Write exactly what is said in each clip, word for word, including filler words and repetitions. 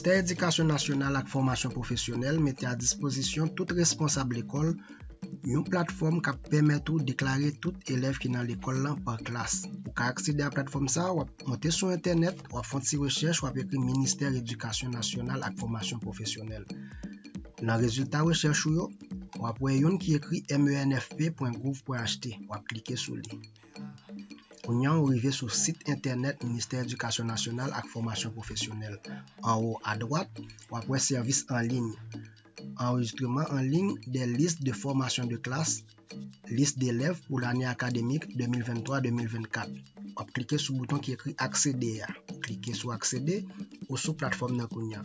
Ministè Edikasyon Nasyonal ak Fòmasyon Pwofesyonèl mete a dispozisyon tout responsab lekòl yon platfòm k ap pèmèt ou deklare tout elèv ki nan lekòl lan pa klas. Pou ka aksede a platfòm sa a, w ap monte sou entènèt, w ap fè yon ti rechèch, w ap ekri Ministè Edikasyon Nasyonal ak Fòmasyon Pwofesyonèl. Nan rezilta rechèch ou yo, w ap wè youn ki ekri M E N F P pwen gouv pwen H T. W ap klike sou li. Kounye a, ou rive sou sit entènèt Ministè Edikasyon Nasyonal ak Fòmasyon Pwofesyonèl. Anwo adwat, w ap wè sèvis an liy, enregistrement en ligne des listes de formation de classe, liste d'élèves pour l'année académique deux mille vingt-trois deux mille vingt-quatre. W ap klike sou bouton ki ekri aksede a. Ou klike sou aksede, ou sou platfòm nan kounye a.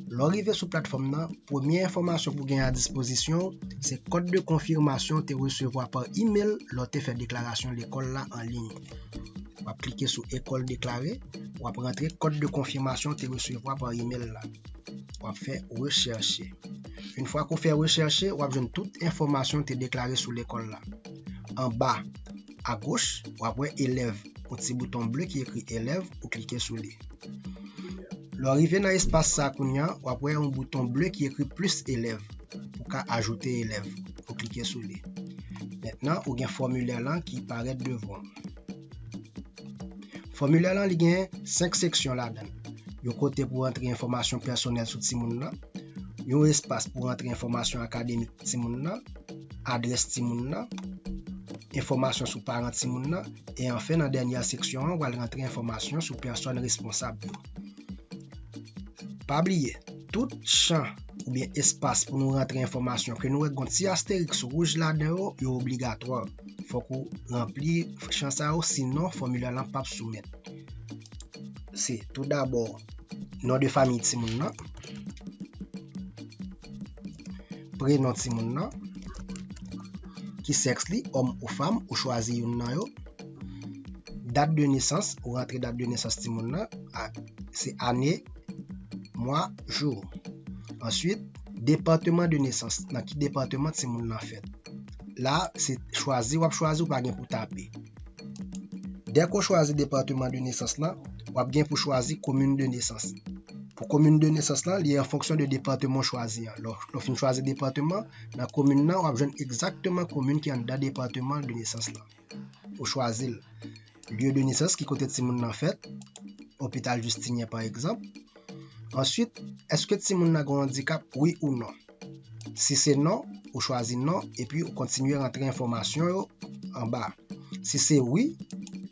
Lè w rive sou platfòm nan, premye enfòmasyon pou gen a dispozisyon w se kòd de konfimasyon w te resevwa pa imèl lè w te fè deklarasyon lekòl la an liy. W ap klike sou École déclarée, w ap rantre kòd de konfimasyon w te resevwa pa imèl la. W ap fè rechèche. Yon fwa ke w fè rechèche, w ap jwenn tout enfòmasyon w te deklare sou lekòl la. Anba, agoch, w ap wè elèv, yon ti bouton ble ki ekri elèv, ou klike sou li. Lè w rive nan espas sa a kounye a, w ap wè yon bouton ble ki ekri plis elèv, pou w ka ajoute elèv, ou klike sou li. Mentnan, ou gen fòmilè lan ki parèt devan w. Fòmilè lan, li gen senk seksyon ladan l. Yon kote pou rantre enfòmasyon pèsonèl sou timoun nan, yon espas pou rantre enfòmasyon akademik timoun nan, adrès timoun nan, enfòmasyon sou paran timoun nan, e anfen, nan dènyè seksyon an, w al rantre enfòmasyon sou pèsòn responsab yo. Pa bliye, tout chan oubyen espas pou nou rantre enfòmasyon ke nou wè gon ti astèriks wouj ladan yo, yo obligatwa. Fòk ou ranpli chan sa yo, sinon fòmilè lan p ap soumèt. Se tou dabò non de fanmi timoun nan, prenon timoun nan, ki sèks li, òm ou fanm, ou chwazi youn nan yo, dat de nesans, ou rantre dat de nesans timoun nan, a, se ane, mwa, jou. Answit, depatman de nesans, nan ki depatman timoun nan fèt. La, se chwazi w ap chwazi, ou pa gen pou tape. Dèke w chwazi depatman de nesans lan, w ap gen pou chwazi komin de nesans. Pou komin de nesans lan, li an fonksyon de depatman w chwazi an. Lè w, lè w fin chwazi depatman, nan komin nan, w ap jwenn egzakteman komin ki anndan depatman de nesans lan. Ou chwazi l. Lye de nesans, ki kote timoun nan fèt, Opital Justinyen pa egzanp. Answit, èske timoun nan gen yon andikap, wi ou non? Si se non, ou chwazi non, epi ou kontinye rantre enfòmasyon yo anba. Si se wi,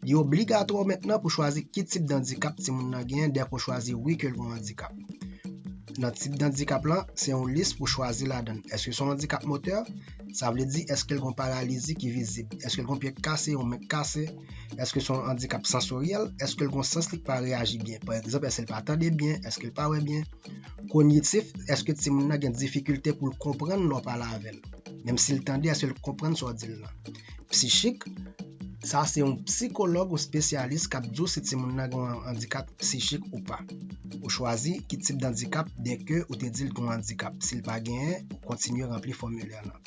li obligatwa mentnan pou chwazi ki tip andikap timoun nan genyen dèke w chwazi wi ke l gen yon andikap. Nan tip andikap lan, se yon lis pou chwazi ladan l. Èske se yon andikap motè? Sa vle di, èske l gen yon paralizi ki vizib? Èske l gen yon pye k kase, yon men k kase? Èske se yon andikap sansoryèl? Èske l gen yon sans li k pa reyaji byen? Pa egzanp, èske l pa tande byen? Èske l pa wè byen? Konyitif, èske timoun nan gen difikilte pou l konprann lè w pale avè l, menm si l tande, èske l konprann sa w di l lan? Psichik, sa se yon sikològ ou espesyalis k ap di w si timoun nan gen yon andikap psichik ou pa. Ou chwazi ki tip andikap dèke ou te di l gen yon andikap. Si l pa genyen, ou kontinye ranpli fòmilè lan.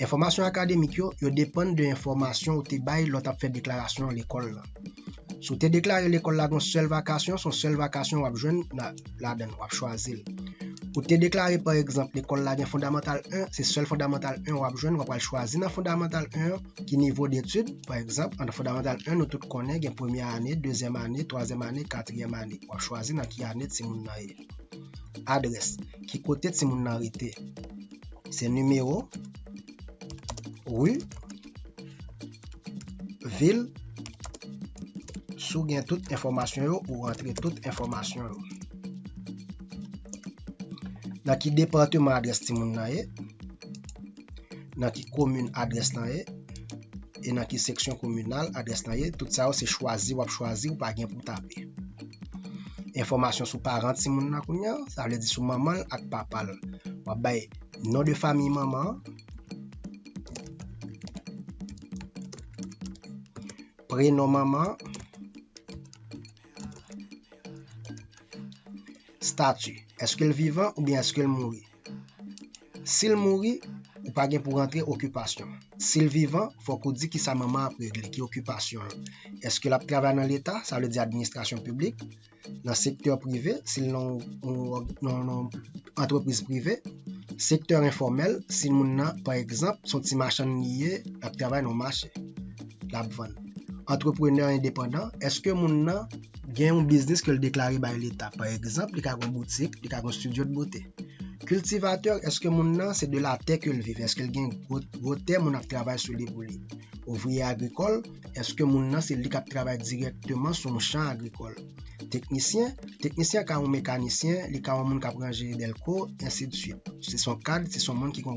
Enfòmasyon akademik yo, yo depann de enfòmasyon ou te bay lè w t ap fè deklarasyon lekòl lan. Si w te deklare lekòl la gen yon sèl vakasyon, se yon sèl vakasyon w ap jwenn la, ladan l, w ap chwazi l. Ou te deklare, pa egzanp, lekòl la gen fondamantal en, se sèl fondamantal en w ap jwenn, w ap al chwazi nan fondamantal en an ki nivo detid, pa egzanp, nan fondamantal en, nou tout konnen gen premyè ane, dezyèm ane, twazyèm ane, katriyèm ane. W ap chwazi nan ki ane timoun nan ye. Adrès, ki kote timoun nan rete. Se nimewo, ri, vil, si w gen tout enfòmasyon yo, ou rantre tout enfòmasyon yo. Nan ki depatman adrès timoun nan ye, nan ki komin adrès lan ye, e nan ki seksyon kominal adrès lan ye, tout sa yo se chwazi w ap chwazi, ou pa gen pou tape. Enfòmasyon sou paran timoun nan kounye a, sa vle di sou manman l ak papa l. W ap bay non de fanmi manman an, prenon manman an, stati, èske l vivan oubyen èske l mouri? Si l mouri, ou pa gen pou rantre okipasyon. Si l vivan, fòk ou di kisa manman ap regle, ki okipasyon l. Èske l ap travay nan Leta, sa vle di administrasyon piblik, nan sektè prive, si l nan yon antrepriz prive, sektè enfòmèl, si moun nan, pa egzanp, se yon ti machann li ye, l ap travay nan yon mache, l ap vann. Antreprenè endepandan, èske moun nan gen yon biznis ke l deklare bay Leta? Pa egzanp, li ka gen yon boutik, li ka gen yon studio de beauté. Kiltivatè, èske moun nan se de la tè ke l viv? Èske l gen gwo, gwo tè moun ap travay sou li pou li? Ouvriye agrikòl, èske moun nan se li k ap travay dirèkteman sou yon chan agrikòl? Teknisyen, teknisyen ka yon mekanisyen, li ka yon moun k ap ranje dèlko, ensi de suit. Se son kad, se son moun ki gen